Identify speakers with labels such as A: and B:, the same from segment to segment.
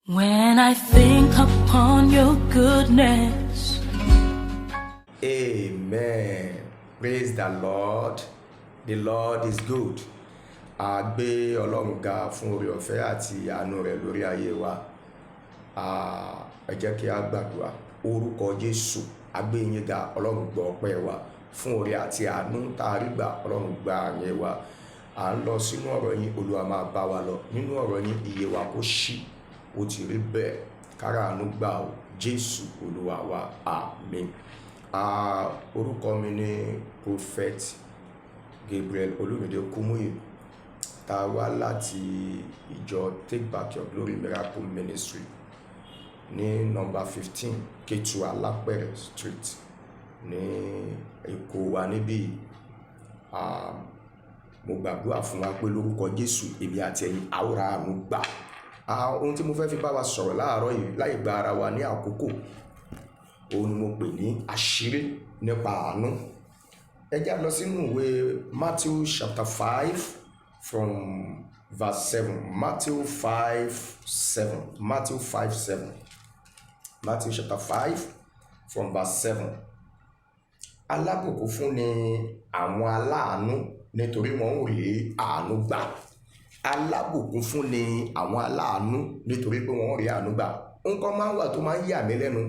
A: When I think upon your goodness,
B: Amen. Praise the Lord. The Lord is good. A gbé Ọlọ́run ga fún oore ọ̀fẹ́ àti àánú rẹ̀ lórí ayé wa. Ẹ jẹ́ kí a gbàdúrà. Orúkọ Jésù, a gbé yín ga, Ọlọ́run gbọ́ ọpẹ́ wa fún oore àti àánú tá a rí gbà, Ọlọ́run gba àyẹ̀ wa. À ń lọ sínú ọ̀rọ̀ yín, Olúwa máa bá wa lọ. Nínú ọ̀rọ̀ yín, iye wa kó ṣí. Ó ti rí bẹ́ẹ̀. Kára àánú gbà ó. Jésù Olúwa wa. Àmín. Orúkọ mi ni Prophet Gabriel Olumide Kumuyi, tá a wá láti ìjọ Take Back Your Glory Miracle Ministry ní nọ́mbà 15 Ketu Alápẹ̀rẹ̀ Street ní Èkó wa níbí. Mo gbàdúrà fún wa pé lórúkọ Jésù, èmi àti ẹ̀yin, a ó ra àánú gbà. Ohun tí mo fẹ́ fi bá wa sọ̀rọ̀ láàárọ̀ yìí láì gba ara wa ní àkókò, òun ni mo pè ní àṣírí nípa àánú. Ẹ jẹ́ á lọ sínú ìwé Matthew chapter 5 from verse 7. Matthew 5:7. Matthew 5:7. Matthew chapter 5 from verse 7. Alábùkún fún ni àwọn aláàánú, nítorí wọn ó rí àánú gbà. Alábùkún fún ni àwọn aláàánú, nítorí pé wọn ó rí àánú gbà. Nǹkan máa ń wà tó máa ń yà mí lẹ́nu.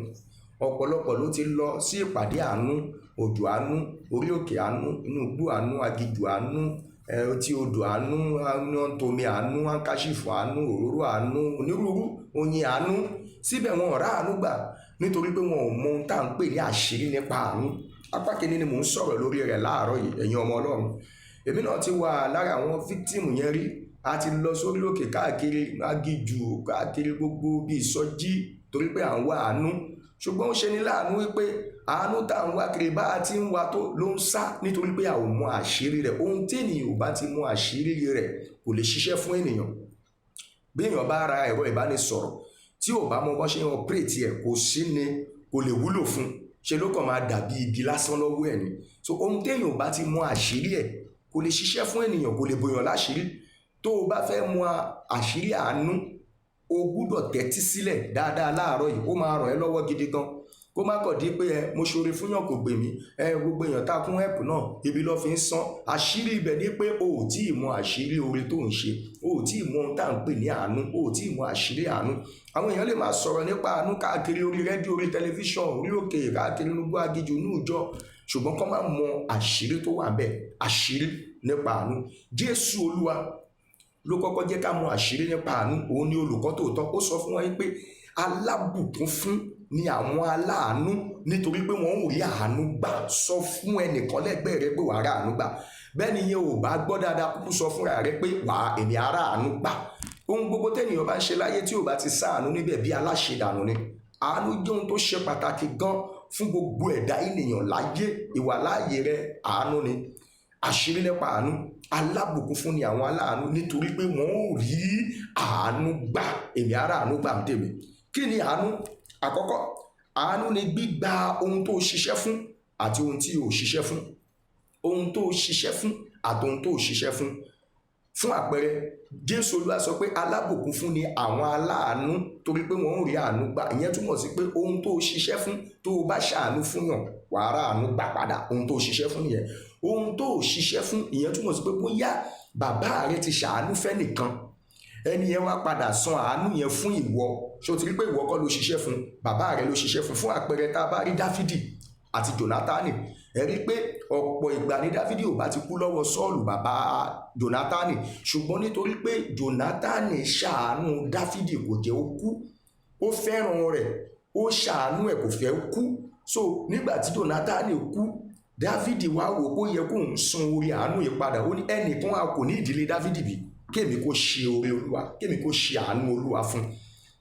B: Ọ̀pọ̀lọpọ̀ ló ti lọ sí ìpàdé àánú, òjò àánú, orí òkè àánú, inú igbó àánú, aginjù àánú, etí odò àánú, tomi àánú, handkerchief àánú, òróró àánú, onírúurú oyin àánú. Síbẹ̀, wọn ò rá àánú gbà, nítorí pé wọn ò mọ ohun tá à ń pè ní àṣírí nípa àánú. Apá kìíní ni mò ń sọ̀rọ̀ lórí rẹ̀ láàárọ̀ yìí. Ẹ̀yin ọmọ Ọlọ́run, èmi náà ti wà lára àwọn victim yẹn rí. A ti lọ sórí òkè káàkiri, aginjù káàkiri, gbogbo bí ìsọjí, torí pé à ń wá àánú. Ṣùgbọ́n ó ṣe ní láàánú wípé àánú tá à ń wá kiri, bá a ti ń wá tó ló ń sá, nítorí pé a ò mọ àṣírí rẹ̀. Ohun tí ènìyàn ò bá ti mọ àṣírí rẹ̀, kò lè ṣiṣẹ́ fún ènìyàn. Bí èèyàn bá ra ẹ̀rọ ìbánisọ̀rọ̀, tí ò bá mọ bó ṣe ń operate ẹ̀, kò sí ni kò lè wúlò fún. Ṣe ló kàn máa dàbí igi lásán lọ́wọ́ ẹ̀ ni. So ohun téèyàn ò bá ti mọ àṣírí ẹ̀, kò lè ṣiṣẹ́ fún ènìyàn, kò lè bòyàn láṣìírí. Tó o bá fẹ́ mọ àṣírí àánú, o gbúdọ̀ tẹ́tí sílẹ̀ dáadáa láàárọ̀ yìí. Ó máa ràn ẹ́ lọ́wọ́ gidi gan, kó má kọ̀ di pé ẹ mo ṣoore fún yàn, kò gbè mí. Ẹ gbogbo èèyàn tá a kún ẹ̀pù náà, ibi lọ́ fi ń san. Àṣírí ibẹ̀ ni pé o ò tí ì mọ àṣírí oore tó ń ṣe, o ò tí ì mọ ohun tá à ń pè ní àánú, o ò tí ì mọ àṣírí àánú. Àwọn èèyàn lè máa sọ̀rọ̀ nípa àánú káàkiri orí rédíò, orí tẹlifíṣàn, orí òkè káàkiri, inú aginjù, inú ìjọ, ṣùgbọ́n kọ́ máa mọ àṣírí tó wà bẹ́ẹ̀. Àṣírí nípa àánú, Jésù Olúwa ló kọ́kọ́ jẹ́ ká mọ àṣírí nípa àánú. Òun ni olùkọ́ tòótọ́. Ó sọ fún wọn pé alábùkún fún ni àwọn aláàánú, nítorí pé wọ́n ò rí àánú gbà. Sọ fún ẹnìkan lẹ́gbẹ̀ẹ́ rẹ pé wàá rí àánú gbà. Bẹ́ẹ̀ ni yẹn ò bá gbọ́ dáadáa, kúkú sọ fúnra rẹ pé wàá èmi á rí àánú gbà. Ohun gbogbo tẹ́nìyàn bá ń ṣe láyé tí ò bá ti sáànú níbẹ̀, bí aláṣedànù ni. Àánú jẹ́ ohun tó ṣe pàtàkì gan fún gbogbo ẹ̀dá ènìyàn láyé. Ìwàláàyè rẹ, àánú ni. Àṣírí nípa àánú: alábùkún fún ni àwọn aláàánú, nítorí pé wọ́n ò rí àánú gbà. Èmi á rí àánú gbà ń tèmi. Kí ni àánú? Àkọ́kọ́, àánú ni gbígba ohun tó ṣiṣẹ́ fún àti ohun tí ò ṣiṣẹ́ fún. Ohun tó ṣiṣẹ́ fún àti ohun tó ṣiṣẹ́ fún. Fún àpẹẹrẹ, Jésù Olúwa sọ pé alábùkún fún ni àwọn aláàánú, torí pé wọ́n ò rí àánú gbà. Ìyẹn túmọ̀ sí pé ohun tó ṣiṣẹ́ fún, tó o bá ṣàánú fún yàn, wàá rà àánú gbà padà. Ohun tó ṣiṣẹ́ fún nìyẹn. Ohun tó ṣiṣẹ́ fún, ìyẹn túmọ̀ sí pé bóyá bàbá rẹ ti ṣàánú fẹ́nìkan, ẹni yẹn wá padà san àánú yẹn fún ìwọ. Ṣé o ti rí pé ìwọ kọ́ ló ṣiṣẹ́ fún, bàbá rẹ ló ṣiṣẹ́ fún? Fún àpẹẹrẹ, tá a bá rí Dáfídì àti Jónátánì, ẹ rí pé ọ̀pọ̀ ìgbà ní Dáfídì ò bá ti kú lọ́wọ́ Sọ́ọ̀lù, bàbá Jónátánì, ṣùgbọ́n nítorí pé Jónátánì ṣàánú Dáfídì, kò jẹ́ ó kú. Ó fẹ́ràn rẹ̀, ó ṣàánú ẹ̀, kò fẹ́ kú. So nígbà tí Jónátánì kú, Dáfídì wá wò ó yẹ kóun san orí àánú yìí padà. Ó ní ẹnìkan a kò ní ìdílé Dáfídì bí kémi kó ṣe oore Olúwa, kémi kó ṣe àánú Olúwa fún.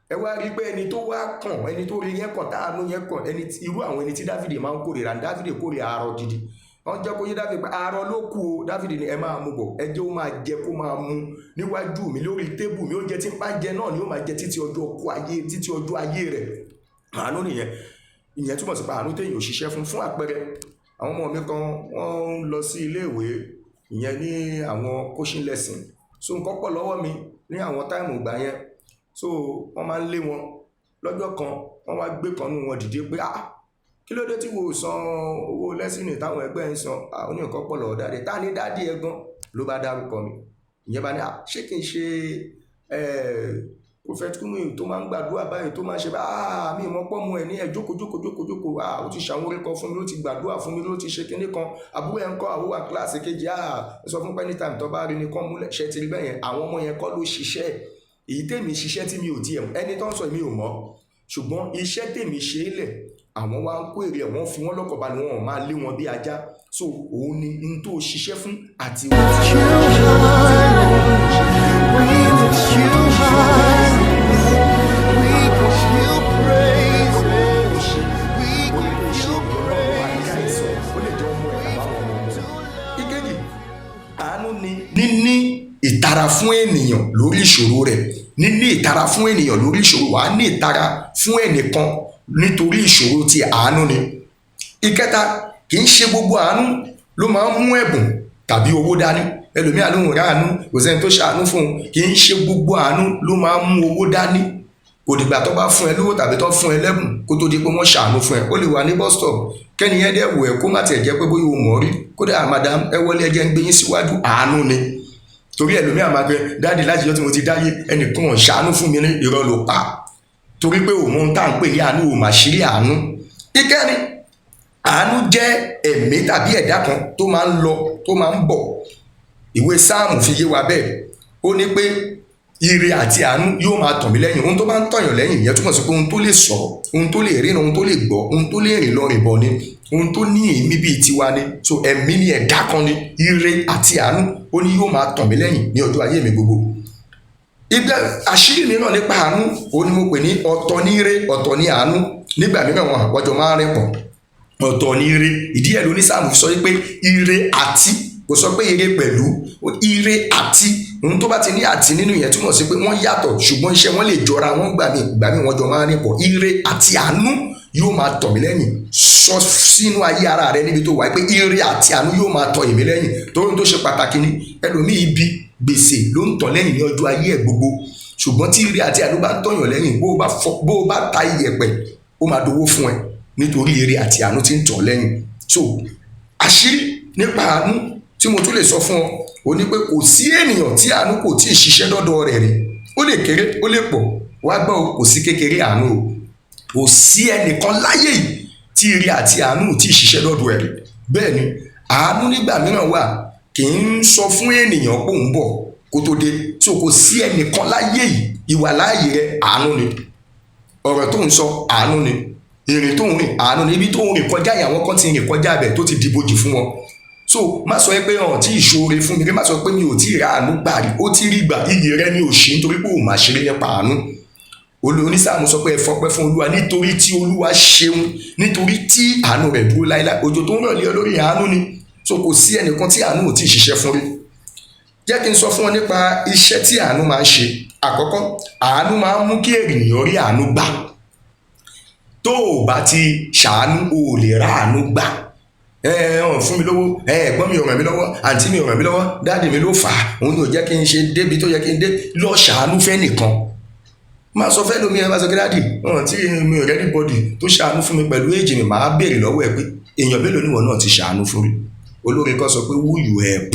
B: Ẹ wá rí pé ẹni tó wá kàn, ẹni tó rí yẹn kàn, táànú yẹn kàn, ẹni irú àwọn ẹni tí Dáfídì máa ń kórìíra. Dáfídì kórìíra arọ gidi. Wọ́n jẹ́ kó yé Dáfídì pé arọ ló kú o. Dáfídì ni ẹ máa mú bọ̀, ẹ jẹ́ ó máa jẹ, kó máa mu níwájú mi lórí tébù mi. Oúnjẹ tí ń bá jẹ náà ni ó máa jẹ títí ọjọ́ kú ayé, títí ọjọ́ ayé rẹ̀. Àánú nìyẹn. Ìyẹn túmọ̀ sí pé àánú téèyàn ò ṣiṣẹ́ fún. Fún àpẹẹrẹ, àwọn ọmọ mi kan, wọ́n ń lọ sí iléèwé, ìyẹn ní àwọn coaching lesson. So nǹkan pọ̀ lọ́wọ́ mi ní àwọn time ìgbà yẹn. So wọ́n máa ń lé wọn. Lọ́jọ́ kan, wọ́n wá gbé kan nínú wọn dìde pé, "Ah, kí ló dé tí wò ó san owó lesson táwọn ẹgbẹ́ ń san?" Ah, ó ní nǹkan pọ̀ lọ́wọ́ daddy. "Ta ni daddy ẹ gan?" Ló bá dárúkọ mi. Ìyẹn bá ní, "Ah, ṣé kì í ṣe Prophet Kumuyi tó máa ń gbàdúrà báyìí, tó máa ń ṣe bá? Ah, mi ò mọ̀ pọ́ mu ẹ̀ ní ẹ̀. Jókòó, jókòó, jókòó, jókòó. Ah, ó ti ṣàwọn orí kan fún mi, ó ti gbàdúrà fún mi, ló ti ṣe kinní kan. Àbúrò ẹ̀ ń kọ́?" Àwọn wà kíláàsì kejì. "Ah, sọ fún pé anytime tó bá rí ni kán múlẹ̀." Ṣe ti rí bẹ́ẹ̀ yẹn? Àwọn ọmọ yẹn kọ́ ló ṣiṣẹ́ èyí tèmi ṣiṣẹ́ tí mi ò tiẹ̀ ẹni tó ń sọ èmi ò mọ̀, ṣùgbọ́n iṣẹ́ tèmi ṣe é lẹ̀, àwọn wá ń kó èrè ẹ̀. Wọ́n fi wọ́n lọ́kàn balẹ̀, wọn ò máa lé wọn bí ajá. So òun ni n tó ṣiṣẹ́ fún àti
C: We lift you high. We give you praises. We give you praises.
B: Ó lè jẹ́ ọmọ ẹ̀ tàbí àwọn ọmọ ọmọ ẹ̀. Ìkejì, àánú ni níní ìtara fún ènìyàn lórí ìṣòro rẹ̀. Níní ìtara fún ènìyàn lórí ìṣòro, wàá ní ìtara fún ẹnìkan nítorí ìṣòro ti àánú ni. Ìkẹta, kì í ṣe gbogbo àánú ló máa ń mú ẹ̀bùn tàbí owó dání. Ẹlòmíà lóhùn ráàánú, kò sẹ́ni tó ṣàánú fún un. Kì í ṣe gbogbo àánú ló máa ń mú owó dání. Kò dìgbà tó bá fún ẹ lówó tàbí tó fún ẹ lẹ́bùn kó tó di pé wọ́n ṣàánú fún ẹ. Ó lè wà ní bus stop, kẹ́ni yẹn dẹ̀ wò ẹ́, kó má tiẹ̀ jẹ́ pé bóyá o mọ̀ rí, kódà, "Madam, ẹ wọlé, ẹ jẹ́ ń gbé yín síwájú." Àánú ni. Torí ẹlòmíà máa gbé, "Daddy, láti ọjọ́ tí mo ti dáyé, ẹnìkan ò ṣàánú fún mi." Ní irọ́ ló pa, torí pé òun ohun tá à ń pè ní àánú, ò mà ṣírí àánú. Ìkẹrin, àánú jẹ́ ẹ̀mí tàbí ẹ̀dá kan tó máa ń lọ, tó máa ń bọ̀. Ìwé Sáàmù fi yé wa bẹ́ẹ̀. Ó ní pé ire àti àánú yóò máa tọ̀ mí lẹ́yìn. Ohun tó bá ń tọ̀yàn lẹ́yìn, ìyẹn túmọ̀ sí pé ohun tó lè sọ̀rọ̀, ohun tó lè ríran, ohun tó lè gbọ́, ohun tó lè rìn lọ rìn bọ̀ ni, ohun tó ní èémí bíi tiwa ni. So ẹ̀mí ni, ẹ̀dá kan ni. Ire àti àánú, ó ní yóò máa tọ̀ mí lẹ́yìn ní ọjọ́ ayé mi gbogbo. Ibẹ̀ àṣírí mìíràn nípa àánú, òun ni mo pè ní ọ̀tọ̀ ní ire, ọ̀tọ̀ ní àánú. Nígbà mìíràn, wọn àpọ̀jọ máa ń rìn pọ̀. Ọ̀tọ̀ ní ire. Ìdí ẹ̀ ló ní Sáàmù fi sọ wípé ire àti, kò sọ pé ire pẹ̀lú, ire àti. Ohun tó bá ti ní àti nínú yẹn túmọ̀ sí pé wọ́n yàtọ̀, ṣùgbọ́n iṣẹ́ wọn lè jọra wọn gbà mí. Ìgbà míì, wọ́n jọ máa ń rìn pọ̀. Ire àti àánú yóò máa tọ̀ mí lẹ́yìn. Sọ sínú ayé ara rẹ níbi tó wà pé ire àti àánú yóò máa tọ̀ èmi lẹ́yìn, torí ohun tó ṣe pàtàkì ni. Ẹlòmíì, ibi gbèsè ló ń tọ̀ lẹ́yìn ní ọjọ́ ayé ẹ̀ gbogbo, ṣùgbọ́n tí ire àti àánú bá ń tọ̀yàn lẹ́yìn, bó o bá ta iyẹ̀pẹ̀, ó máa dowó fún ẹ, nítorí ire àti àánú tí ń tọ̀ lẹ́yìn. So àṣírí nípa àánú tí mo tún lè sọ fún ọ ò ní pé kò sí ènìyàn tí àánú kò tí ì ṣiṣẹ́ dọ́dọ̀ rẹ̀ rí. Ó lè kéré, ó lè pọ̀. Wá gbọ́ o, kò sí kékeré àánú o. Kò sí ẹnìkan láyé yìí tí ire àti àánú ò tí ì ṣiṣẹ́ dọ́dọ̀ ẹ̀ rí. Bẹ́ẹ̀ ni, àánú nígbà mìíràn wà, kì í sọ fún ènìyàn pé òun bọ̀ kó tó dé. So kò sí ẹnìkan láyé yìí. Ìwà láàyè rẹ, àánú ni. Ọ̀rọ̀ tó ń sọ, àánú ni. Ìrìn tó ń rìn, àánú ni. Ibi tó ń rìn kọjá yìí, àwọn kan ti rìn kọjá ibẹ̀ tó ti dìbòjì fún wọn. So má sọ pé ọ̀hún tí ìṣòro fún mi rí. Má sọ pé mi ò tí ì ra àánú gbà rí. Ó ti rí gbà. Iyì rẹ ní òṣì, nítorí pé ò mà ṣeré nípa àánú. Onísáàmù sọ pé, "Ẹ fọpẹ́ fún Olúwa, nítorí tí Olúwa ṣeun, nítorí tí àánú rẹ̀ dúró láéláé." Òjò tó ń rọ̀ lé ọ lórí, àánú ni. So kò sí ẹnìkan tí àánú ò tí ì ṣiṣẹ́ fún rí. Jẹ́ kí n sọ fún ọ nípa iṣẹ́ tí àánú máa ń ṣe. Àkọ́kọ́, àánú máa ń mú kí ènìyàn rí àánú gbà. Tó o bá ti ṣàánú, o ò lè rá àánú gbà. Ẹ ẹ ọ̀n fún mi lówó, ẹ ẹ̀gbọ́n mi ò ràn mí lọ́wọ́, àǹtí mi ò ràn mí lọ́wọ́, daddy mi ló fà á, òun ni ò jẹ́ kí n ṣe débi tó yẹ kí n dé. Lọ ṣàánú fẹ́ nìkan. Máa sọ fẹ́ lómi, ẹ máa sọ kí daddy ọ̀hún tí mi ò rẹ́ni bọ́dì tó ṣàánú fún mi pẹ̀lú èjì mi. Máa béèrè lọ́wọ́ ẹ pé èèyàn mélòó níwọ̀ náà ti ṣàánú fún rí? Olórin kan sọ pé, "Who you help?"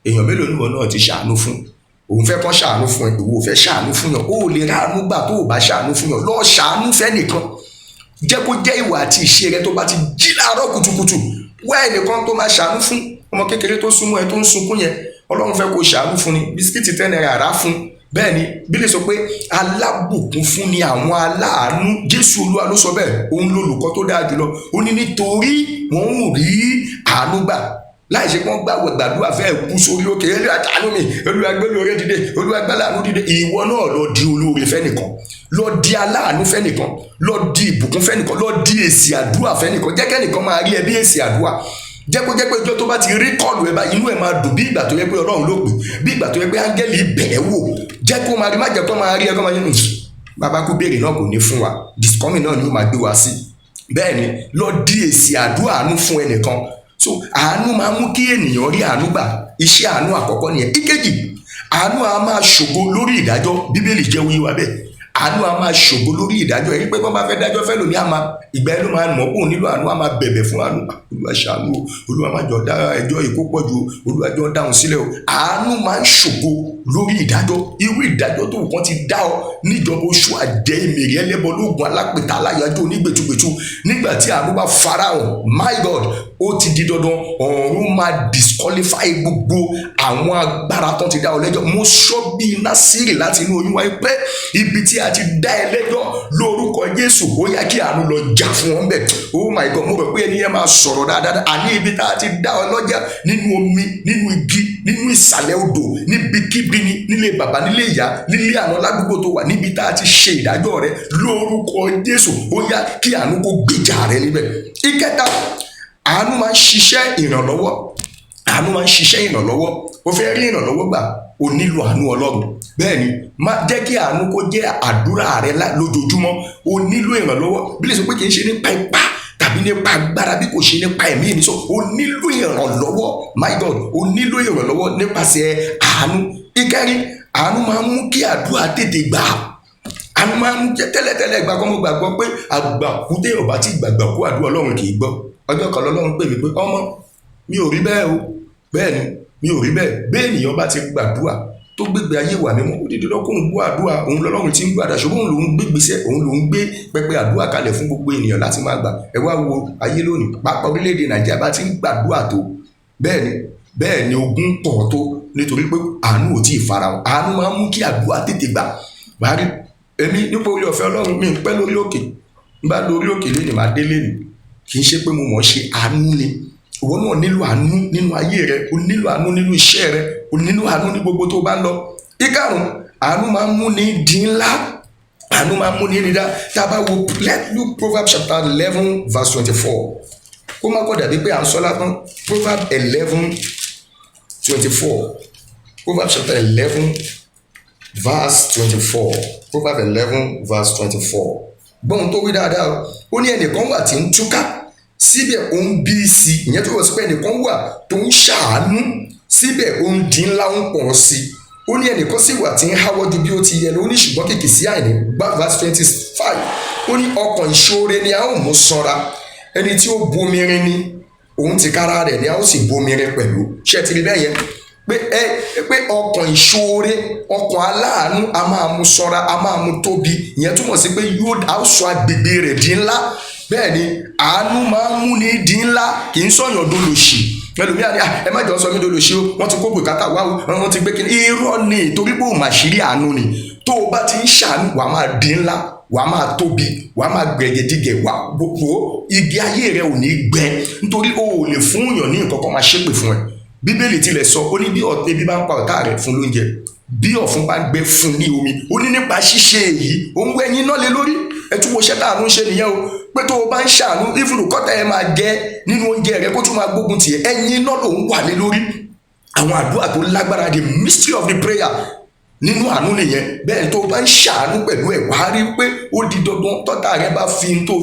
B: Èèyàn mélòó níwọ̀ náà ti ṣàánú fún? Òun fẹ́ kán ṣàánú fún ẹ, ìwọ fẹ́ ṣàánú fún yàn. Ó lè ráàánú gbà tó o bá ṣàánú fún yàn. Lọ ṣàánú fẹ́ nìkan. Jẹ́ kó jẹ́ ìwà àti ìṣe rẹ. Tó bá ti jí láàárọ̀ kùtùkùtù, wá ẹnìkan tó máa ṣàánú fún. Ọmọ kékeré tó súnmọ́ ẹ tó ń sunkún yẹn, Ọlọ́run fẹ́ kó ṣàánú fún ni. Biscuit 10 naira, rà fún. Bẹ́ẹ̀ ni Bílẹ̀ sọ pé alábùkún fún ni àwọn aláàánú. Jésù Olúwa ló sọ bẹ́ẹ̀, òun lolùkọ́ tó dáa jùlọ. Ó ní nítorí wọ́n ń rí àánú gbà, láì ṣe pé wọ́n gbàwẹ̀ gbàdúrà fẹ́ kú sórí òkè. "Olúwa, ṣàánú mi. Olúwa, gbé olóore dìde. Olúwa, gbé aláàánú dìde." Ìwọ náà lọ di olóore fẹ́nìkan, lọ di aláàánú fẹ́nìkan, lọ di ìbùkún fẹ́nìkan, lọ di èsì àdúrà fẹ́nìkan. Jẹ́ kẹ́nìkan máa rí ẹ bí èsì àdúrà. Jẹ́ kó jẹ́ pé ọjọ́ tó bá ti rí call ẹ bá, inú ẹ̀ máa dùn bí ìgbà tó yẹ pé Ọlọ́run ló pè, bí ìgbà tó yẹ pé áńgẹ́lì bẹ̀ẹ́ wò. Jẹ́ kó máa rí. Má jẹ́ kó máa rí ẹ kó máa yẹn, "Bàbá kú béèrè náà, kò ní fún wa, discoming náà ni ó máa gbé wa sí." Bẹ́ẹ̀ ni, lọ di èsì àdúrà àánú fún ẹnìkan. So àánú máa mú kí ènìyàn rí àánú gbà. Iṣẹ́ àánú àkọ́kọ́ nìyẹn. Ìkejì, àánú a máa ṣògo lórí ìdájọ́. Bíbélì jẹ́ wíwá bẹ́ẹ̀. Àánú a máa ṣògo lórí ìdájọ́. Èyí pé bọ́n bá fẹ́ dájọ́ fẹ́ lómi, a máa ìgbà ẹnu máa mọ̀ pé òun nílò àánú, a máa bẹ̀bẹ̀ fún àánú. Olúwa ṣàánú o, Olúwa má jọ dá ẹjọ́ yìí kó pọ̀ jù o, Olúwa jọ dáhùn sílẹ̀ o. Àánú máa ń ṣògo lórí ìdájọ́. Irú ìdájọ́ tó kàn ti dá ọ níjọba oṣù àjẹ́, èmèrè, ẹlẹ́bọ, lóògùn, alápèta, aláyàjọ́, onígbètúgbètú, nígbà tí àánú bá farahàn, my God, ó ti di dandan, ọ̀run máa disqualify gbogbo àwọn agbára tó ti dá ọ lẹ́jọ́. Mo sọ bíi Násìrì láti inú oyún wáyé pé ibi tí a ti dá ẹ lẹ́jọ́, lórúkọ Jésù, ó yá kí àánú lọ jà fún wọn bẹ́ẹ̀. Oh my God, mo rò pé ẹni yẹn máa sọ̀rọ̀ dáadáa. Àní ibi tá a ti dá ọ lọ́jà, nínú omi, nínú igi, nínú ìsàlẹ̀ odò, níbikíbi ni, nílé bàbá, nílé ìyá, nílé àná, ládùúgbò tó wà, níbi tá a ti ṣe ìdájọ́ rẹ, lórúkọ Jésù, ó yá kí àánú kó gbèjà rẹ níbẹ̀. Ìkẹta, àánú máa ń ṣiṣẹ́ ìrànlọ́wọ́. Àánú máa ń ṣiṣẹ́ ìrànlọ́wọ́. O fẹ́ rí ìrànlọ́wọ́ gbà, o nílò àánú Ọlọ́run. Bẹ́ẹ̀ ni, má jẹ́ kí àánú kó jẹ́ àdúrà rẹ lójoojúmọ́. O nílò ìrànlọ́wọ́. Bí lè sọ pé kì í ṣe nípa ipá tàbí nípa agbára, bí kò ṣe nípa ẹ̀mí mi. Sọ o nílò ìrànlọ́wọ́, my God, o nílò ìrànlọ́wọ́ nípasẹ̀ àánú. Ìkẹrin, àánú máa ń mú kí àdúrà tètè gbà. Àánú máa ń jẹ́ tẹ́lẹ̀tẹ́lẹ̀ ìgbà kan, mo gbàgbọ́ pé àgbàkú téèyàn bá ti gbàgbà kú, àdúrà Ọlọ́run kì í gbọ́. Ọjọ́ kan lọ́lọ́run pè mí pé, "Ọmọ mi, ò rí bẹ́ẹ̀ o." Bẹ́ẹ̀ ni, mi ò rí bẹ́ẹ̀. Bẹ́ẹ̀ ènìyàn bá ti gbàdúrà tó gbégbé ayé wà mímọ́, ó dídí lọ́kùnrin gbọ́ àdúrà òun lọ́lọ́run ti ń gbàdúrà, ṣùgbọ́n òun lòún gbégbèsè, òun lòún gbé pẹpẹ àdúrà kalẹ̀ fún gbogbo ènìyàn láti máa gbà. Ẹ wá wo ayé lónìí, pàápàá orílẹ̀-èdè Nàìjíríà, bá ti ń gbàdúrà tó, bẹ́ẹ̀ ni, bẹ́ẹ̀ ni ogun pọ̀ tó, nítorí pé àánú ò tí ì farahàn. Àánú máa ń mú kí àdúrà tètè gbà. Wàá rí èmi, nípa orí ọ̀fẹ́ Ọlọ́run, mi ń pẹ́ lórí òkè. N bá lórí òkè lẹ́nìí, máa dé lẹ́nìí. Kì í ṣe pé mo mọ̀ ọ́ ṣe, àánú ni. Ìwọ náà nílò àánú nínú ayé rẹ, o nílò àánú nínú iṣẹ́ rẹ, o nílò àánú ní gbogbo tó bá ń lọ. Ìkarùn, àánú máa ń mú ní di ńlá. Àánú máa ń mú ní dídá. Tá a bá wo, let's look Proverbs chapter 11 verse 24, kó má kọ́ dàbí pé à ń sọ lásán. Proverbs 11:24, Proverbs chapter 11 verse 24, Proverbs 11 verse 24. Gbọ́n tó wí dáadáa o. Ó ní ẹnìkan wà tí ń túká, síbẹ̀ ó ń bí sí i. Ìyẹn tó wọ̀ sí pé ẹnìkan wà tó ń ṣàánú, síbẹ̀ ó ń di ńlá, ń pọ̀ sí i. Ó ní ẹnìkan sì wà tí ń háwọ́ ju bí ó ti yẹ lọ, ó ní ṣùgbọ́n kìkì sí àìní. Gbá verse 25. Ó ní ọkàn ìṣoore ni a ó mú sanra, ẹni tí ó bomirin ni òun tìkára rẹ̀ ni a ó sì bomirin pẹ̀lú. Ṣé ẹ ti rí bẹ́ẹ̀ yẹn pé ẹ pé ọkàn ìṣoore, ọkàn aláàánú, a máa mú sanra, a máa mú tóbi? Ìyẹn túmọ̀ sí pé yóò á sọ agbègbè rẹ̀ di ńlá. Bẹ́ẹ̀ ni, àánú máa ń múni di ńlá, kì í sọ̀yàn dolòṣì. Ẹlòmíà ni, "Ah, ẹ má jọ sọ mí dolòṣì o, wọ́n ti kó bùkátà wá o, wọ́n ti gbé kíní." Irọ́ ni, torí pé òun àṣírí àánú ni. Tó o bá ti ń ṣàánú, wàá máa di ńlá, wàá máa tóbi, wàá máa gbẹ̀gẹ̀dígẹ̀, wàá gbogbo igi ayé rẹ ò ní gbẹ, nítorí o ò lè fún yàn ní nǹkan kan máa ṣépè fún ẹ. Bíbélì tilẹ̀ sọ, ó ní bí ebi bá ń pa ọ̀tá rẹ̀, fún lóúnjẹ, bí ọ̀fun bá ń gbẹ, fún ní omi. Ó ní nípa ṣíṣe èyí, òun wẹ́ ẹyin náà lé lórí. Ẹ tún wo iṣẹ́ táànú ń ṣe nìyẹn o, pé tó o bá ń ṣàánú, ìfúnnu kọ́tà ẹ máa jẹ nínú oúnjẹ rẹ, kó tún máa gbógun tiẹ̀, ẹyin náà lòún wà lé lórí. Àwọn àdúrà tó lágbára, the mystery of the prayer nínú àánú nìyẹn. Bẹ́ẹ̀ tó o bá ń ṣàánú pẹ̀lú ẹ̀, wàá rí pé ó di dandan, tọ́tà rẹ bá fi tó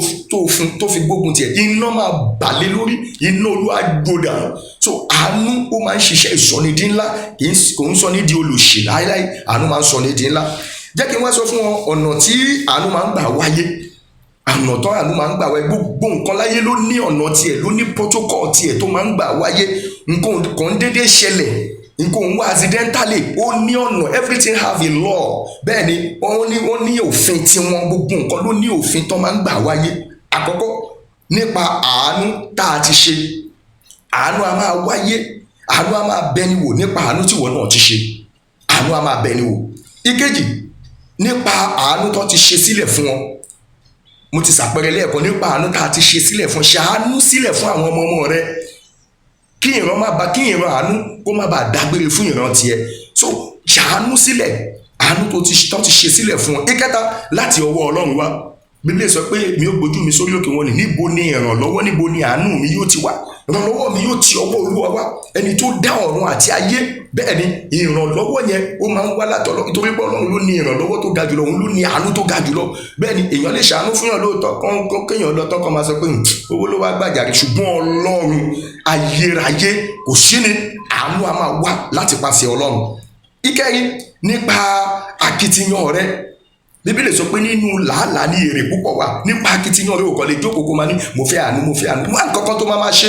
B: fún tó fi gbógun tiẹ̀, iná máa bà lé lórí, iná Olúwa gbódà. So àánú, ó máa ń ṣiṣẹ́ ìsọnídìí ńlá, kì í kò ń sọ ní di olòṣì láéláé. Àánú máa ń sọ ní di ńlá. Jẹ́ kí n wá sọ fún wọn ọ̀nà tí àánú máa ń gbà wáyé, ọ̀nà tó àánú máa ń gbà wáyé. Gbogbo nǹkan láyé ló ní ọ̀nà tiẹ̀, ló ní protocol tiẹ̀ tó máa ń gbà wáyé. Nǹkan kò ń déédéé ṣẹlẹ̀, nǹkan òun wá accidentally. Ó ní ọ̀nà. Everything have a law. Bẹ́ẹ̀ ni, wọ́n ní òfin tiwọn. Gbogbo nǹkan ló ní òfin tó máa ń gbà wáyé. Àkọ́kọ́, nípa àánú tá a ti ṣe. Àánú a máa wáyé, àánú a máa bẹni wò nípa àánú tí ìwọ náà ti ṣe. Àánú a máa bẹni wò. Ìkejì, nípa àánú tó ti ṣe sílẹ̀ fún wọn. Mo ti ṣàpẹẹrẹ lẹ́ẹ̀kan nípa àánú tá a ti ṣe sílẹ̀ fún. Ṣàánú sílẹ̀ fún àwọn ọmọ ọmọ rẹ, kí ìran má ba kí ìran àánú kó má bàa dágbére fún ìran tiẹ̀. So ṣàánú sílẹ̀, àánú tó ti ṣe sílẹ̀ fún ọ. Ìkẹta, láti ọwọ́ Ọlọ́run wá. Bíbélì sọ pé, "Mi ó gbójú mi sórí òkè wọn ni, níbo ni ìrànlọ́wọ́, níbo ni àánú mi yóò ti wá? Ìrànlọ́wọ́ mi yóò ti ọwọ́ Olúwa wá, ẹni tó dá ọ̀run àti ayé." Bẹ́ẹ̀ ni, ìrànlọ́wọ́ yẹn, ó máa ń wá látọ̀lọ́, nítorí pé Ọlọ́run ló ní ìrànlọ́wọ́ tó ga jùlọ, òun ló ní àánú tó ga jùlọ. Bẹ́ẹ̀ ni, èèyàn lè ṣàánú fún yàn lóòótọ́, kán kéèyàn lọ tán, kán máa sọ pé, owó ló wá gbàjàre." Ṣùgbọ́n Ọlọ́run ayérayé, kò sí ni àánú a máa wá láti pàṣẹ Ọlọ́run. Ìkẹrin, nípa akitiyan rẹ. Bíbélì sọ pé nínú làálàá ní èrè púpọ̀ wà. Nípa akitiyan rẹ, ò kàn lè jókòó kó máa ní mo fẹ́ àánú, mo fẹ́ àánú. Wọn àkọ́kọ́ tó máa máa ṣe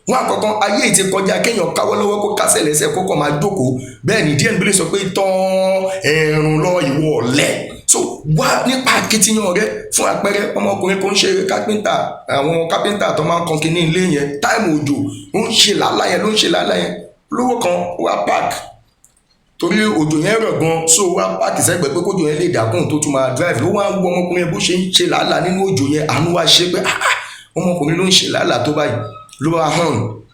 B: wọn àkọ́kọ́, ayé ti kọjá kéèyàn káwọ́ lọ́wọ́ kó kásẹ̀ lẹ́sẹ̀ kó kàn máa jókòó. Bẹ́ẹ̀ ni díẹ̀, Bíbélì sọ pé tán ẹ̀rùn lọ, ìwọ ọ̀lẹ. So wá nípa akitiyan rẹ. Fún àpẹẹrẹ, ọmọkùnrin kan ń ṣe kápẹ́ńtà, àwọn kápẹ́ńtà tó máa ń kan kinní ilé yẹn. Time òjò, ó ń ṣe làálàá yẹn, ló ń ṣe làálàá yẹn. Lówó kan wá park torí òjò yẹn rọ̀ gan, so wá park sẹ́gbẹ̀ẹ́ pé kójò yẹn lè dákùn tó tún máa drive. Ló wá ń wo ọmọkùnrin yẹn bó ṣe ń ṣe làálàá nínú òjò yẹn. Àánú wá ṣe pé, ah ah, ọmọkùnrin ló ń ṣe làálàá tó báyìí. Ló bá hàn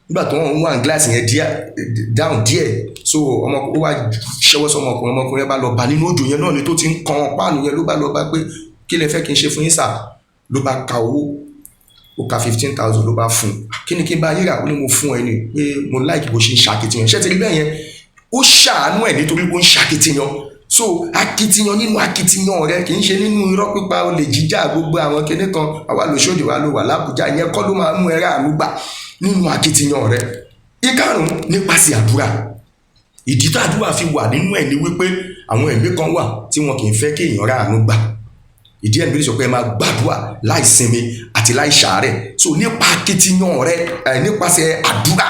B: nígbà tó ń wá gíláàsì yẹn díẹ̀ down díẹ̀, so ọmọ ó wá ṣẹwọ́ sọ ọmọkùnrin. Ọmọkùnrin yẹn bá lọ bá nínú òjò yẹn náà ni tó ti ń kan páànù yẹn. Ló bá lọ bá pé, "Kí lẹ fẹ́ kí n ṣe fún yín, sir?" Ló bá ka owó, ó ka 15,000, ló bá fún un. "Kí ni kí n bá yíra?" Ó ní, "Mo fún ẹ ní pé mo like bó ṣe ń ṣàkitiyan." Ṣé ti rí bẹ́ẹ̀ yẹn? Ó ṣàánú ẹ̀ nítorí pé ó ń ṣàkitiyan. So akitiyan, nínú akitiyan rẹ, kì í ṣe nínú irọ́ pípa, olè jíjà, gbogbo àwọn kinní kan, àwa lòṣòdì wa ló wà lábújá, ìyẹn kọ́ ló máa mú ẹ ráàánú gbà. Nínú akitiyan rẹ. Ìkarùn, nípasẹ̀ àdúrà. Ìdí tó àdúrà fi wà nínú ẹ̀ ni wípé àwọn ẹ̀mí kan wà tí wọn kì í fẹ́ kí èèyàn ráàánú gbà. Ìdí ẹ̀ níbi sọ pé ẹ máa gbàdúrà láì sinmi àti láì ṣàárẹ̀. So nípa akitiyan rẹ ẹ, nípasẹ̀ àdúrà,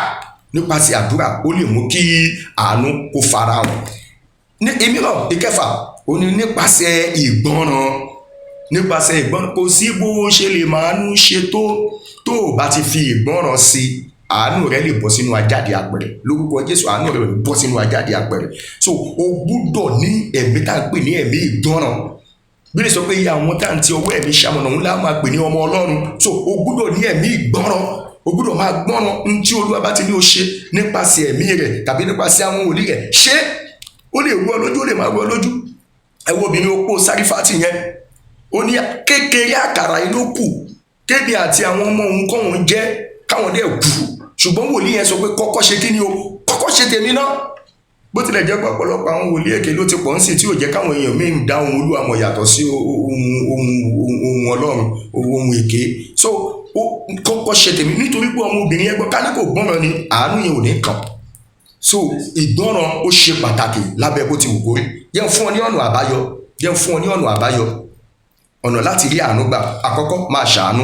B: nípasẹ̀ àdúrà, ó lè mú kí àánú kó farahàn. Ní ìmíràn, ìkẹfà, ó ní nípasẹ̀ ìgbọràn. Nípasẹ̀ ìgbọràn. Kò sí bó ṣe lè máa ń ṣe tó o bá ti fi ìgbọràn sí, àánú rẹ lè bọ́ sínú ajáde àpẹrẹ. Lórúkọ Jésù, àánú rẹ lè bọ́ sínú ajáde àpẹrẹ. So o gbúdọ̀ ní ẹ̀mí tá à ń pè ní ẹ̀mí ìgbọràn. Bí lè sọ pé iye àwọn tá à ń ti ọwọ́ ẹ̀mí ṣamọ̀nà òun lá máa pè ní ọmọ Ọlọ́run. So o gbúdọ̀ ní ẹ̀mí ìgbọràn, o gbúdọ̀ máa gbọ́ràn. Ohun tí Olúwa bá ti ní o ṣe nípasẹ̀ ẹ̀mí rẹ̀ tàbí nípasẹ̀ àwọn wòlíì rẹ̀, ṣé ó lè rú ọ lójú, ó lè máa rú ọ lójú. Ẹ wo obìnrin opó Sárífátì yẹn. Ó ní kékeré àkàrà yìí ló kù kébi àti àwọn ọmọ òun kọ́hún jẹ́ káwọn dẹ̀ kú, ṣùgbọ́n wòlíì yẹn sọ pé, "Kọ́kọ́ ṣe kí ni o? Kọ́kọ́ ṣe tèmi náà." Bó tilẹ̀ jẹ́ pé ọ̀pọ̀lọpọ̀ àwọn wòlíì èké ló ti pọ̀ ń sìn tí ò jẹ́ káwọn èèyàn míì ń dá ohun Olúwa mọ̀ yàtọ̀ sí ohun Ọlọ́run, ohun èké. So ó kọ́kọ́ ṣe tèmi nítorí pé ọmọbìnrin yẹn gbọ́. Ká ní kò gbọ́ràn ni, àánú yẹn ò ní kàn. So ìgbọ́ràn ó ṣe pàtàkì lábẹ́ bó ti wù kórí. Jẹ́ n fún ọ ní ọ̀nà àbáyọ, jẹ́ n fún ọ ní ọ̀nà àbáyọ, ọ̀nà láti rí àánú gbà. Àkọ́kọ́, máa ṣàánú.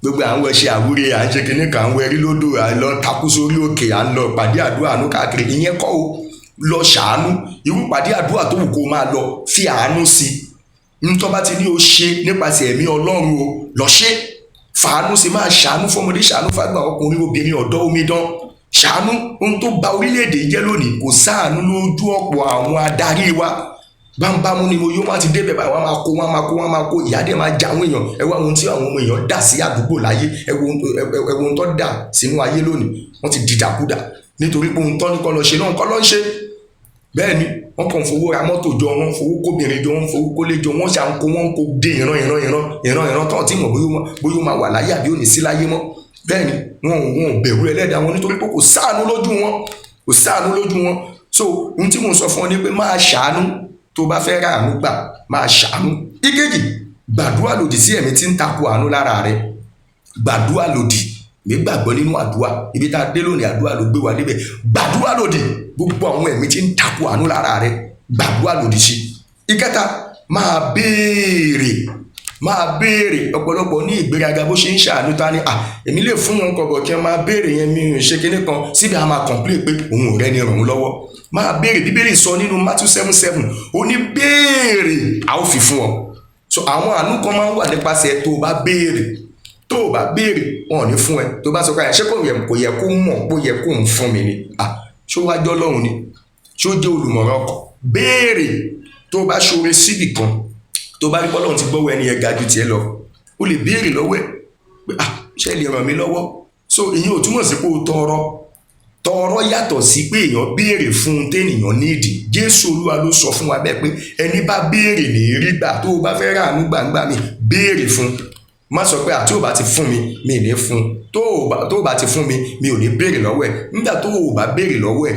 B: Gbogbo à ń wẹ ṣe àwúre, à ń ṣe kinní kan, à ń wẹrí lódò, à ń lọ takú sórí òkè, à ń lọ pàdé àdúrà àánú káàkiri, ìyẹn kọ́ o. Lọ ṣàánú. Irú pàdé àdúrà tó wù kó máa lọ, fi àánú sí i. Ntọ́ bá ti ní o ṣe nípasẹ̀ ẹ̀mí Ọlọ́run o, lọ ṣe, fàánú sí. Máa ṣàánú fọmọdé, ṣàánú fàgbà, ọkùnrin, obìnrin, ọ̀dọ́, omidan, ṣàánú. Ohun tó ba orílẹ̀-èdè jẹ́ lónìí, kò sáànú lójú ọ̀pọ̀ àwọn adarí wa. Bámbámú ni mo yó, wọn ti débẹ̀ báyìí, wọn máa kó, wọn máa kó, wọn máa kó. Ìyá dẹ̀ máa já àwọn èèyàn. Ẹ wá ohun tí àwọn ọmọ èèyàn dà sí àdúgbò láyé. Ẹ wo ohun tó dà sínú ayé lónìí. Wọ́n ti dìdàkudà nítorí pé ohun tó ní kọ́ lọ ṣe náà kọ́ lọ ń ṣe. Bẹ́ẹ̀ ni wọ́n kàn fowó ra mọ́tò jọ, wọ́n fowó kóbìnrin jọ, wọ́n fowó kólé jọ, wọ́n ṣà ń kó, wọ́n ń kó dé ìran ìran ìran ìran ìran tán tí mọ̀ bóyá ó máa wà láyé àbí ò ní sí láyé mọ́. Bẹ́ẹ̀ ni wọn ò bẹ̀rù ẹlẹ́dàá wọn nítorí pé kò sáànú lójú wọn, kò sáànú lójú wọn. So ohun tí mò ń sọ fún ọ ni pé máa ṣàánú. Tó bá fẹ́ ra àánú gbà, máa ṣàánú. Ìkejì, gbàdúrà lòdì sí ẹ̀mí tí ń takò àánú lára rẹ. Gbàdúrà lòdì. Mi gbàgbọ́ nínú àdúrà. Ibi tá a dé lónìí, àdúrà ló gbé wa débẹ̀. Gbàdúrà lòdì gbogbo àwọn ẹ̀mí tí ń takò àánú lára rẹ, gbàdúrà lòdì sí. Ìkẹta, máa béèrè, máa béèrè. Ọ̀pọ̀lọpọ̀ ní ìgbéraga bó ṣe ń ṣàánú ta ni à èmi lè fún wọn kọ̀bọ̀ kí wọ́n máa béèrè yẹn, mi ò ṣe kinní kan síbi, a máa complain pé òun ò rẹ́ni ràn án lọ́wọ́. Máa béèrè. Bíbélì sọ nínú Matthew 7:7, ó ní, "Béèrè, a ó fi fún ọ." So àwọn àánú kan máa ń wà nípasẹ̀ tó o bá béèrè. Tó o bá béèrè, wọn ò ní fún ẹ. Tó o bá sọ pé, ṣé kò yẹ kó mọ̀ pé ó yẹ kó ń fún mi ni? Ah, ṣó wá jọ́ lọ́hùn ni? Ṣó jẹ́ olùmọ̀ràn ọkàn? Béèrè. Tó o bá ṣoore síbì kan, tó o bá rí bọ́lọ́run ti gbọ́wọ́ ẹni yẹn ga ju tiẹ̀ lọ, o lè béèrè lọ́wọ́ ẹ̀ pé, "Ah, ṣé ẹ lè ràn mí lọ́wọ́?" So ìyẹn ò túmọ̀ sí pé o tọrọ. Tọrọ yàtọ̀ sí pé èèyàn béèrè fún un téèyàn nídìí. Jésù Olúwa ló sọ fún wa bẹ́ẹ̀ pé ẹni bá béèrè ní rí gbà. Tó o bá fẹ́ ràánú gbàǹgbà mi, béèrè fún. Má sọ pé àti ò bá ti fún mi, mi ì ní fún. Tó o bá ti fún mi, mi ò ní béèrè lọ́wọ́ ẹ̀. Nígbà tó o bá béèrè lọ́wọ́ ẹ̀,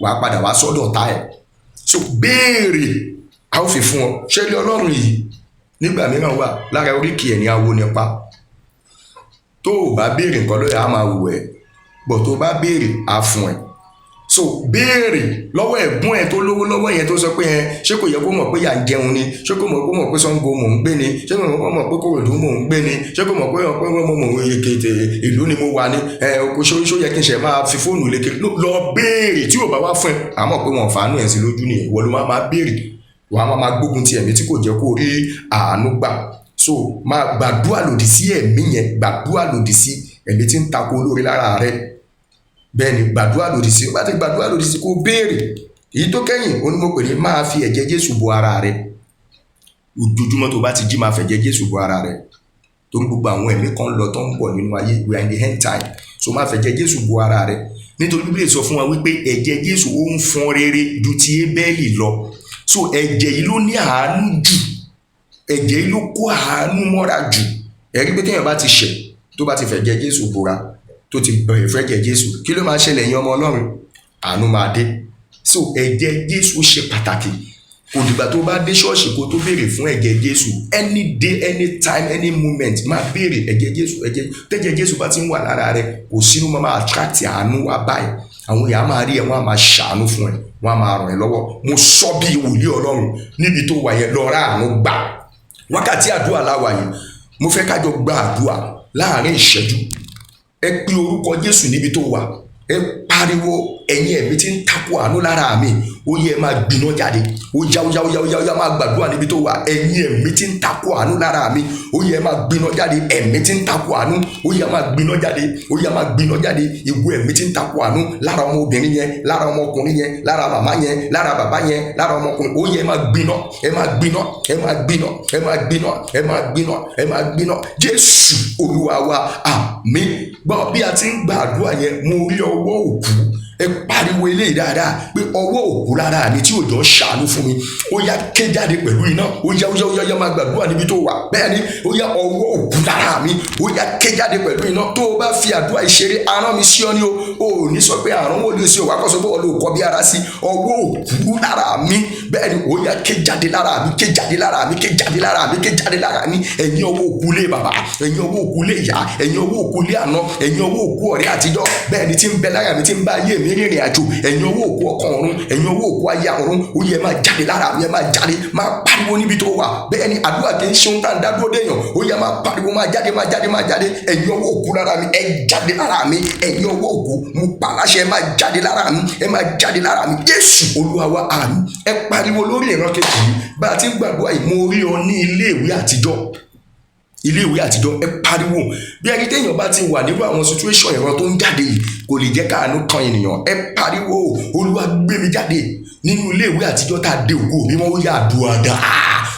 B: wàá padà wá sọ́dọ̀ ọ̀tá ẹ̀. So béèrè, a ó fi fún ọ. Ṣé ilé Ọlọ́run yìí, nígbà mìíràn wà lára oríkì ẹ̀ ní awo nípa. Tó o bá béèrè nǹkan lóye, á máa wù ẹ́ bọ̀. Tó o bá béèrè, á fún ẹ. So béèrè lọ́wọ́ ẹ̀gbọ́n ẹ̀ tó lówó lọ́wọ́ yẹn tó sọ pé ẹ ṣé kò yẹ kó mọ̀ pé yà ń jẹun ni? Ṣé kò mọ̀ kó mọ̀ pé Ṣàngó mò ń gbé ni? Ṣé kò mọ̀ kó mọ̀ pé Kòròdú mò ń gbé ni? Ṣé kò mọ̀ pé pé mo mò ń Èkìtì ìlú ni mo wà ní ẹ kò ṣó yẹ kí n ṣe máa fi fóònù lékè lọ béèrè. Tí ò bá wá fún ẹ, àmọ́ pé wọn fàánú ẹ̀ sí lójú nìyẹn. Ìwọ ló máa máa béèrè, wàá máa máa gbógun ti ẹ̀mí tí kò jẹ́ kó rí àánú gbà. So máa gbàdúrà lòdì sí ẹ̀mí yẹn, gbàdúrà lòdì sí ẹ̀mí tí ń tako olóore lára rẹ. Bẹ́ẹ̀ ni, gbàdúrà lòdì sí. Bá ti gbàdúrà lòdì sí, kó béèrè. Èyí tó kẹ́yìn ó ní mo pè ní máa fi ẹ̀jẹ̀ Jésù bo ara rẹ. Ojoojúmọ́ tó bá ti jí, máa fẹ̀jẹ̀ Jésù bo ara rẹ, torí gbogbo àwọn ẹ̀mí kan lọ tó ń bọ̀ nínú ayé. We are in the end time. So máa fẹ̀jẹ̀ Jésù bo ara rẹ, nítorí Bíbélì sọ fún wa wípé ẹ̀jẹ̀ Jésù ó ń fọn rere ju ti Ébẹ́lì lọ. So ẹ̀jẹ̀ yìí ló ní àánú jù, ẹ̀jẹ̀ yìí ló kó àánú mọ́ra jù. Ẹ̀rí pé téèyàn bá ti ṣẹ̀, tó bá ti fẹ̀jẹ̀ Jésù bora, tó ti bẹ̀rẹ̀ fẹ́jẹ̀ Jésù, kí ló máa ṣẹlẹ̀ yín, ọmọ Ọlọ́run? Àánú máa dé. So ẹ̀jẹ̀ Jésù ṣe pàtàkì. Kò dìgbà tó bá dé ṣọ́ọ̀ṣì kó tó béèrè fún ẹ̀jẹ̀ Jésù. Any day, any time, any moment, máa béèrè ẹ̀jẹ̀ Jésù. Ẹ̀jẹ̀ tẹ́jẹ̀ Jésù bá ti ń wà lára rẹ, kò sínú máa máa attract àánú wá báyìí. Àwọn èèyàn á máa rí ẹ, wọ́n á máa ṣàánú fún ẹ, wọ́n á máa ràn ẹ́ lọ́wọ́. Mo sọ bí wòlíì Ọlọ́run, níbi tó wà yẹn, lọ rà àánú gbà. Wákàtí àdúrà láwà yìí. Mo fẹ́ kájọ gba àdúrà láàrin ìṣẹ́jú. Ẹ pe orúkọ Jésù níbi tó wà. Ẹ pariwo, "Ẹ̀yin ẹ̀mí tí ń takò àánú lára mi, ó yẹ ẹ máa gbiná jáde." Ó yá, ó yá, ó yá, ó yá, ó yá, máa gbàdúrà níbi tó wà. "Ẹ̀yin ẹ̀mí tí ń takò àánú lára mi, ó yẹ ẹ máa gbiná jáde. Ẹ̀mí tí ń takò àánú, ó yẹ ẹ máa gbiná jáde. Ó yẹ ẹ máa gbiná jáde." Ìwọ ẹ̀mí tí ń takò àánú lára ọmọbìnrin yẹn, lára ọmọkùnrin yẹn, lára màmá yẹn, lára bàbá yẹn, lára ọmọkùnrin, ó yẹ ẹ máa gbiná, ẹ máa gbiná, ẹ máa gbiná, ẹ máa gbiná, ẹ máa gbiná, ẹ máa gbiná. Jésù Olúwa wa, àmín. Gbọ́, bí a ti ń gbàdúrà yẹn, mo rí ọwọ́ òkú. Ẹ pariwo eléyìí dáadáa pé, "Ọwọ́ òkú lára mi tí òjò ṣàánú fún mi, ó yá, ké jáde pẹ̀lú iná." Ó yá, ó yá, ó yá, ó yá, máa gbàdúrà níbi tó wà. Bẹ́ẹ̀ ni, ó yá, ọwọ́ òkú lára mi, ó yá, ké jáde pẹ̀lú iná. Tó o bá fi àdúrà ìṣeré, arán mi sí ọ ní o. Ò ní sọ pé àrùn wò lè ṣe o, wà á kọ́ sọ pé wọ́n lè kọ́ bí ara sí. Ọwọ́ òkú lára mi, bẹ́ẹ̀ ni, ó yá, ké jáde lára mi, ké jáde lára mi, ké jáde lára mi, ké jáde lára mi. Ẹ̀yin ọwọ́ òkú lé bàbá, ẹ̀yin ọwọ́ òkú lé ìyá, ẹ̀yin ọwọ́ òkú lé àná, ẹ̀yin ọwọ́ òkú ọ̀rẹ́ àtijọ́, bẹ́ẹ̀ ni, tí ń bẹ lára mi, tí ń bá ayé mi rìnrìn àjò, ẹ̀yin ọwọ́ òkú ọkọ ọ̀run, ẹ̀yin ọwọ́ òkú aya ọ̀run, ó yẹ máa jáde lára mi, ẹ máa jáde. Máa pariwo níbi tó wà. Bẹ́ẹ̀ ni, àdúrà kì í ṣe ohun tá à ń dá dúró déyàn. Ó yẹ máa pariwo, máa jáde, máa jáde, máa jáde. Ẹ̀yin ọwọ́ òkú lára mi, ẹ jáde lára mi. Ẹ̀yin ọwọ́ òkú, mo pa láṣẹ, ẹ máa jáde lára mi, ẹ máa jáde lára mi. Jésù Olúwa wa, àmín. Ẹ pariwo lórí ìran kejì yìí. Bá a ti ń gbàdúrà yìí, mo rí ọ ní ilé ìwé àtijọ́, ilé ìwé àtijọ́. Ẹ pariwo, bí ẹni téèyàn bá ti wà nírú àwọn situation, ìran tó ń jáde yìí kò lè jẹ́ káàánú kan ènìyàn. Ẹ pariwo, "Olúwa, gbé mi jáde nínú ilé ìwé àtijọ́ tá a dé ògo mi mọ́." Ó yá, àdúrà dáa.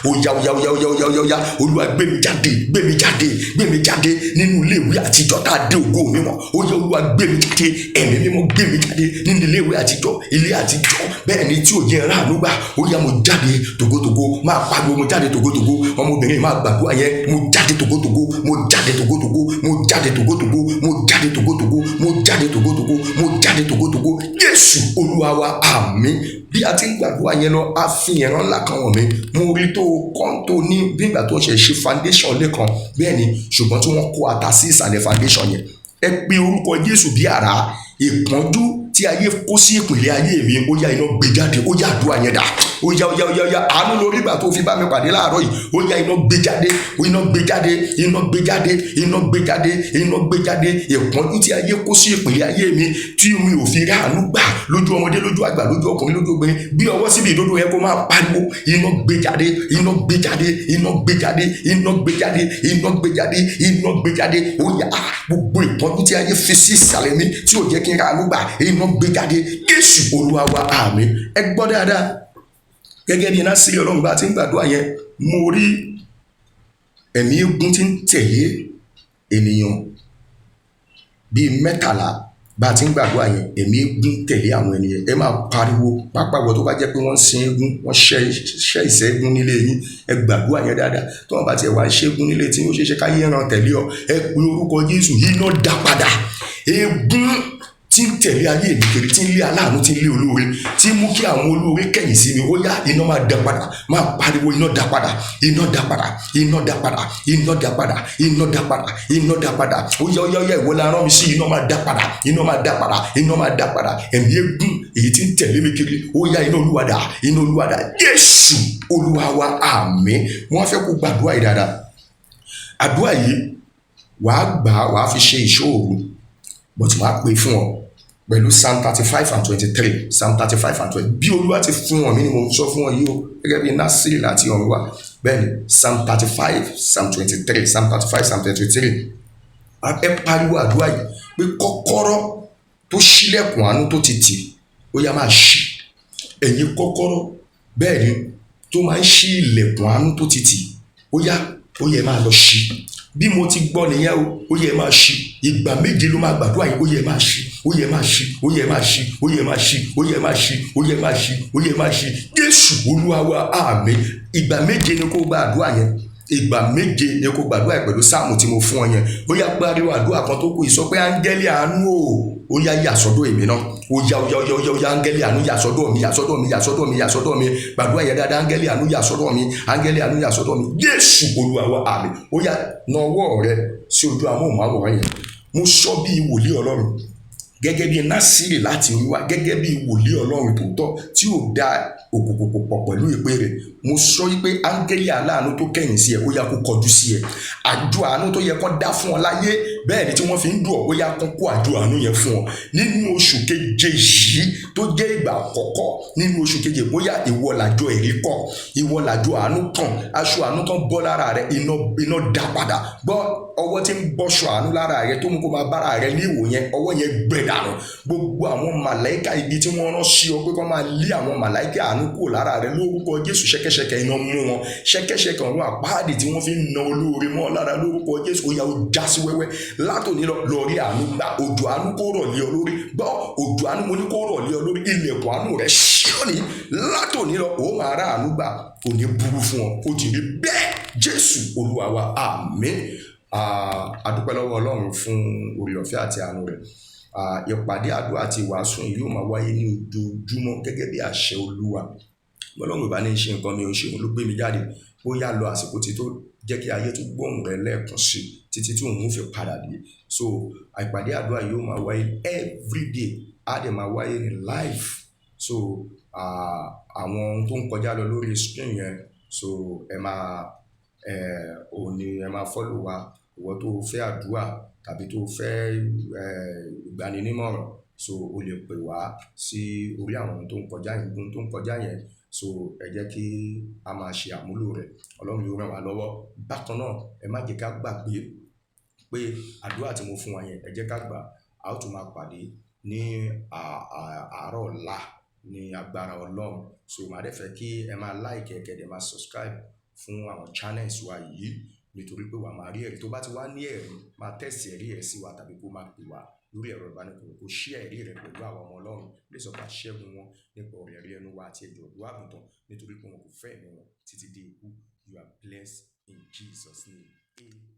B: Ó yá, ó yá, ó yá, ó yá, ó yá, ó yá, ó yá. "Olúwa, gbé mi jáde, gbé mi jáde, gbé mi jáde nínú ilé ìwé àtijọ́ tá a dé ògo mi mọ́." Ó yá, Olúwa, gbé mi jáde. Ẹ̀mí Mímọ́, gbé mi jáde nínú ilé ìwé àtijọ́, ilé àtijọ́, bẹ́ẹ̀ ni, tí ò jẹ́ ráàánú gbà. Ó yá, mo jáde tògótògó. Máa pariwo, "Mo jáde tògótògó." Ọmọbìnrin, máa gbàdúrà yẹn. "Mo jáde tògótògó, mo jáde tògótògó, mo jáde tògótògó, mo jáde tògótògó, mo jáde tògótògó, mo jáde tògótògó." Jésù Olúwa wa, àmín. Bí a ti ń gbàdúrà yẹn lọ, a fi ìran ńlá kan wọ̀n mi. Mo rí tó kọ́ tó ní bí ìgbà tó ń ṣe ṣe foundation lẹ́kan, bẹ́ẹ̀ ni, ṣùgbọ́n tí wọ́n kó ata sí ìsàlẹ̀ foundation yẹn. Ẹ pe orúkọ Jésù bí àrá. Ìpọ́njú tí ayé kó sí ìpìlẹ̀ ayé mi, ó yá, iná gbé jáde. Ó yá, àdúrà yẹn dà. Ó yá, ó yá, ó yá, ó yá. Àánú lórí ìgbà tó fi bá mi pàdé láàárọ̀ yìí. Ó yá, iná gbé jáde, iná gbé jáde, iná gbé jáde, iná gbé jáde, iná gbé jáde. Ìpọ́njú tí ayé kó sí ìpìlẹ̀ ayé mi tí mi ò fi rí àánú gbà lójú ọmọdé, lójú àgbà, lójú ọkùnrin, lójú obìnrin, bí ọwọ́ síbi ìdodo yẹn, kó máa pariwo, "Iná gbé jáde, iná gbé jáde, iná gbé jáde, iná gbé jáde, iná gbé jáde, iná gbé jáde." Ó yá, gbogbo ìpọ́njú tí ayé fi sí ìsàlẹ̀ mi tí ò jẹ́ kí n rí àánú gbà, iná gbé jáde. Jésù Olúwa wa, àmín. Ẹ gbọ́ dáadáa, gẹ́gẹ́ bí iná sí Ọlọ́run, bá ti ń gbàdúrà yẹn, mo rí ẹ̀mí eégún tí ń tẹ̀lé ènìyàn bíi 13. Bá a ti ń gbàdúrà yẹn, ẹ̀mí eégún tẹ̀lé àwọn ènìyàn. Ẹ máa pariwo, pápá wọ tó bá jẹ́ pé wọ́n ń sin eégún, wọ́n ṣẹ́ ìṣẹ́gun nílé yín, ẹ gbàdúrà yẹn dáadáa. Tí wọ́n bá tiẹ̀ wá ń ṣẹ́gun nílé tí ó ṣeé ṣe káyé ràn tẹ̀lé ọ. Ẹ pe orúkọ Jésù, iná dá padà eégún. tí ń tẹ̀lé ayé mi kiri, tí ń lé aláàánú, tí ń lé olóore, tí ń mú kí àwọn olóore kẹ̀yìn sí mi, ó yá, iná máa dá padà. Máa pariwo, iná dá padà, iná dá padà, iná dá padà, iná dá padà, iná dá padà, iná dá padà. Ó yá, ó yá, ó yá, ìwọ la rán mi sí, iná máa dá padà, iná máa dá padà, iná máa dá padà. Ẹ̀mí ègún èyí tí ń tẹ̀lé mi kiri, ó yá, iná Olúwa dà, iná Olúwa dà. Jésù Olúwa wa, àmín. Wọ́n fẹ́ kó gbàdúrà yìí dáadáa. Àdúrà yìí, wàá gbà á, wàá fi ṣe ìṣòro, but wàá pè fún ọ pẹ̀lú Psalm 35 and 23, Psalm 35 and 20. Bí Olúwa ti fún ọ mí ni mo sọ fún ọ yìí o, gẹ́gẹ́ bí Násírì láti ọ̀run wá. Bẹ́ẹ̀ ni, Psalm 35, Psalm 23, Psalm 35, Psalm 23. Ẹ pariwo àdúrà yìí pé kọ́kọ́rọ́ tó ṣílẹ̀kùn àánú tó ti tì, ó yá, máa ṣí. Ẹ̀yin kọ́kọ́rọ́, bẹ́ẹ̀ ni, tó máa ń ṣí ilẹ̀kùn àánú tó ti tì, ó yá, ó yẹ, máa lọ ṣí. Bí mo ti gbọ́ nìyẹn o, ó yẹ, máa ṣí. Ìgbà méje ló máa gbàdúrà yìí. Ó yẹ, máa ṣí, ó yẹ, máa ṣí, ó yẹ, máa ṣí, ó yẹ, máa ṣí, ó yẹ, máa ṣí, ó yẹ, máa ṣí, ó yẹ, máa ṣí. Jésù Olúwa wa, àmín. Ìgbà méje ni kó gba àdúrà yẹn. Ìgbà méje ni kó gbàdúrà yẹn pẹ̀lú sáàmù tí mo fún ọ yẹn. Ó yá, pariwo àdúrà kan tó kù yìí, sọ pé áńgẹ́lì àánú o, ó yá, yà sọ́dọ̀ èmi náà. Ó yá, ó yá, ó yá, ó yá, ó yá, áńgẹ́lì àánú, yà sọ́dọ̀ mi, yà sọ́dọ̀ mi, yà sọ́dọ̀ mi, yà sọ́dọ̀ mi. Gbàdúrà yẹn dáadáa. Áńgẹ́lì àánú, yà sọ́dọ̀ mi, áńgẹ́lì àánú, yà sọ́dọ̀ mi. Jésù Olúwa wa, àmín. Ó yá, na ọwọ́ rẹ sí ojú amóhùnmáwòrán yẹn. Mo sọ bí wòlíì Ọlọ́run, gẹ́gẹ́ bí Násírì láti orí wá, gẹ́gẹ́ bí wòlíì Ọlọ́run tòótọ́ tí ò da òkùnkùn pọ̀ pẹ̀lú ìpè rẹ̀, mo sọ wípé áńgẹ́lì aláàánú tó kẹ̀yìn sí ẹ, ó yá, kó kọjú sí ẹ. Àjọ àánú tó yẹ kó dá fún ọ láyé, bẹ́ẹ̀ ni, tí wọ́n fi ń dùn ọ́, ó yá, kó kó àjọ àánú yẹn fún ọ nínú oṣù keje yìí tó jẹ́ ìgbà àkọ́kọ́ nínú oṣù keje. Bóyá ìwọ làjọ èrí kọ, ìwọ làjọ àánú kàn, aṣọ àánú tán bọ́ lára rẹ, iná, iná dá padà. Gbọ́, ọwọ́ tí ń bọ́ṣọ àánú lára rẹ, tó mú kó máa bára rẹ ní ìwò yẹn, ọwọ́ yẹn gbẹ dànù. Gbogbo àwọn màláìka ibi tí wọ́n rán sí ọ pé kó máa lé àwọn màláìka àánú kúrò lára rẹ, lórúkọ Jésù, ṣẹ̀kẹ̀ṣẹ̀kẹ̀ iná mú wọn. Ṣẹ̀kẹ̀ṣẹ̀kẹ̀ ọ̀run àpáàdì tí wọ́n fi ń na olóore mọ́ lára, lórúkọ Jésù, ó yá, ó já sí wẹ́wẹ́. Látòní lọ, lọ rí àánú gbà. Òjò àánú kó rọ̀ lé ọ lórí. Gbọ́, òjò àánú, mo ní kó rọ̀ lé ọ lórí. Ilẹ̀kùn àánú rẹ ṣí lónìí. Látòní lọ, ó máa rá àánú gbà. Kò ní burú fún ọ, ó ti rí bẹ́ẹ̀. Jésù Olúwa wa, àmín. A dúpẹ́ lọ́wọ́ Ọlọ́run fún oore ọ̀fẹ́ àti àánú rẹ̀. Ìpàdé àdúrà àti ìwàásù yìí yóò máa wáyé ní ojoojúmọ́ gẹ́gẹ́ bí àṣẹ Olúwa. Ọlọ́run ìbá ní ṣe nǹkan mi ò ṣe, òun ló gbé mi jáde. Ó yá, lọ, àsìkò tí tó jẹ́ kí ayé tó gbóhùn rẹ̀ lẹ́ẹ̀kan sí títí tí òun ó fi padà dé. So ìpàdé àdúrà yóò máa wáyé everyday, á dẹ̀ máa wáyé ní live. So àwọn ohun tó ń kọjá lọ lórí screen yẹn, so ẹ máa ẹ òun ni ẹ máa follow wa. Ìwọ tó fẹ́ àdúrà tàbí tó fẹ́ ìgbaninímọ̀ràn, so o lè pè wá sí orí àwọn ohun tó ń kọjá yẹn, ohun tó ń kọjá yẹn. So ẹ jẹ́ kí a máa ṣe àmúlò rẹ̀. Ọlọ́run yóò ràn wá lọ́wọ́. Bákan náà, ẹ má jẹ́ ká gbàgbé pé àdúrà tí mo fún wa yẹn, ẹ jẹ́ ká gbà. A ó tún máa pàdé ní àárọ̀ ọ̀la ní agbára Ọlọ́run. So màá dẹ̀ fẹ́ kí ẹ máa like, ẹ kẹ́ dẹ̀ máa subscribe fún àwọn channels wa yìí, nítorí pé wàá máa rí ẹ̀rí. Tó bá ti wá ní ẹ̀rí, máa text ẹ̀rí ẹ̀ sí wa tàbí kó máa pè wá lórí ẹ̀rọ ìbánisọ̀rọ̀, kó share ẹ̀rí rẹ̀ pẹ̀lú àwọn ọmọ Ọlọ́run. Lè sọ pé a ṣẹ́gun wọn nípa ọ̀rọ̀ ẹ̀rí ẹnu wa àti ẹ̀jẹ̀ ọ̀dọ́ àgùntàn, nítorí pé wọn kò fẹ́ ẹ̀mí wọn títí dé ikú. You are blessed in Jesus' name. Amen.